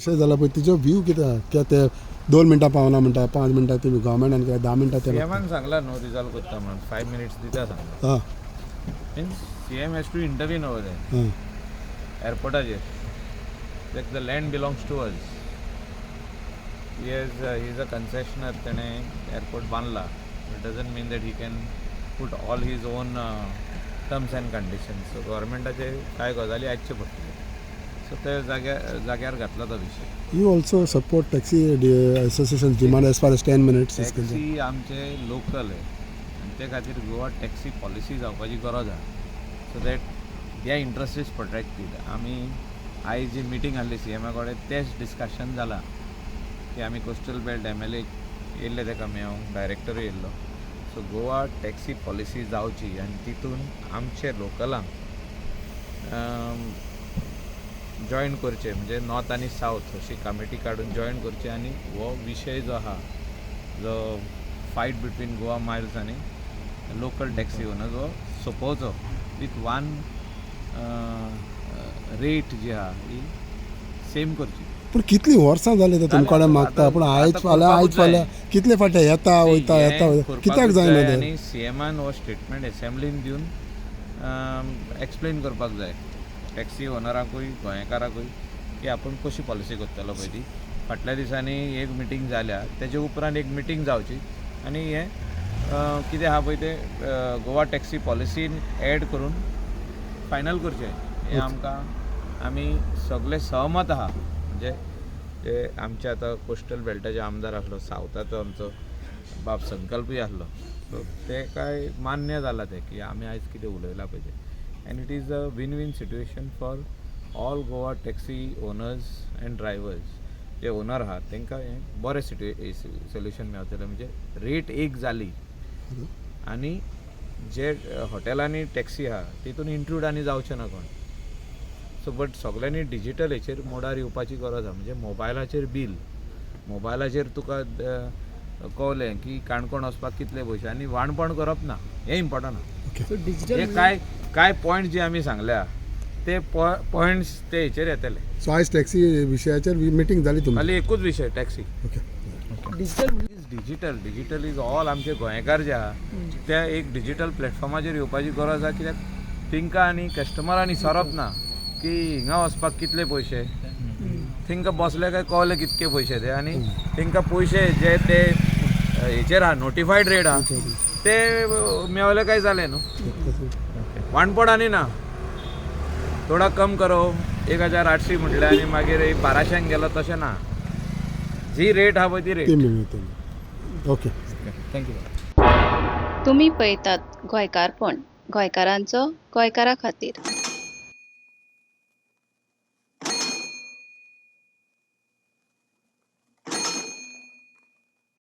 विशय जाला पळय, तिजो व्यू कितें आहा? कित्याक ते 2 मिनटां पावना म्हणटा, 5 मिनटां ते गव्हर्मेंटान कित्याक 10 मिनटां ते सीएमान सांगला न्हू, रिजॉल्व करता म्हणून, 5 मिनिट्स दिता सांगला. Means CM has to intervene over there. एअरपोर्टाचेर the land belongs to us. He is a concessionaire. तेणें airport बांदला. It doesn't mean that he can put all his own terms and conditions. So गव्हर्मेंटाचे कांय गजाली आयकच्यो पडटल्यो. So ते जाग्यार जाग्यार घातला तो विशय. You also support taxi association demand as far as 10 minutes? Taxi आमचे लोकल आहे आनी ते खातीर गोवा टॅक्सी पॉलिसी जावपाची गरज आहा, so that their interest is protected. आमी आयज जी मिटींग आहली सीएमा कडेन, तेच डिस्कशन जालां की आमी कोस्टल बेल्ट एमएलए येयल्ले, ताका मेळोंक डायरेक्टरूय येयल्लो. सो गोवा टॅक्सी पॉलिसी जावची आनी तितून आमचे लोकलांक जॉयन करचे, म्हणजे नॉर्थ आनी सावथ अशी कमिटी काडून जॉयन करचे आनी हो विशय जो आहा, जो फायट बिटवीन गोवा मायल्स आनी लोकल टॅक्सी ओनर्स, हो सोंपोवचो विथ वन रेट जी आहा ही सेम करची. पूण कितलीं वर्सां जालीं ते तुमचे कडेन मागता, पूण आयज आतां फाल्यां, आयज करपाकूच फाल्यां जाय. कितले फावटी येता वयता, येता वयता, कित्याक जायना ते? आनी सीएमान हो स्टेटमेंट एसेंब्लीन दिवन एक्सप्लेन करपाक जाय टॅक्सी ओनराकूय, गोंयकाराकूय, की आपूण कशी पॉलिसी करतलो पळय ती. फाटल्या दिसांनी एक मिटींग जाल्या, तेजे उपरांत एक मिटींग जावची आनी हें कितें आहा पळय तें गोवा टॅक्सी पॉलिसीन एड करून फायनल करचें. हें आमकां, आमी सगळे सहमत आहा. म्हणजे ते आमचे आतां कोस्टल बेल्टाचे आमदार आसलो, सावथाचो आमचो बाब संकल्पूय आसलो, सो ते काय मान्य जाला तें की आमी आयज कितें उलयलां पळय तें, and it is a win win situation for all Goa taxi owners and drivers. J owner आहात तांकां हें बरें सोल्युशन मेळटलें, म्हणजे रेट एक जाली आनी जे हॉटेलांनी टॅक्सी आहा तितून इंट्रूड आनी जावचें ना कोण. सो बट सगल्यांनी डिजीटल हेचेर मोडार येवपाची गरज आहा, म्हणजे मोबायलाचेर बील, मोबायलाचेर तुका कळलें की काणकोण वचपाक कितले पयशे आनी वाणपण करप ना, हें इम्पॉर्टंट आहा. सो डिजिटल हे काय काय पॉयंट जे आमी सांगल्या ते पॉयंट्स ते हेचेर येतले. सो आयज टॅक्सी विशयाचेर मिटींग जाली तुमची? खाली एकूच विशय, taxi. Digital is digital. Digital is all. आमचे गोंयकार जे आहा ते एक डिजिटल प्लॅटफॉर्माचेर येवपाची गरज आहा, कित्याक तांकां आनी कस्टमरांनी सरप ना की हिंगा वचपाक कितले पयशे. तांकां बसले काय कळले कितके पयशे ते, आनी तांकां पयशे जे ते हेचेर आहा, नोटिफायड रेट आहा, ते मेवले काय जाले न्हू. वाणपण आनी ना, थोडा कम करो, 1800 म्हटलें आनी मागीर 1200 गेलो, तशें ना. जी रेट आहा पळय ती रेट ती मेळटली. Okay. Thank you. तुमी पळयतात गोंयकारपण, गोंयकारांचो गोंयकारा खातीर.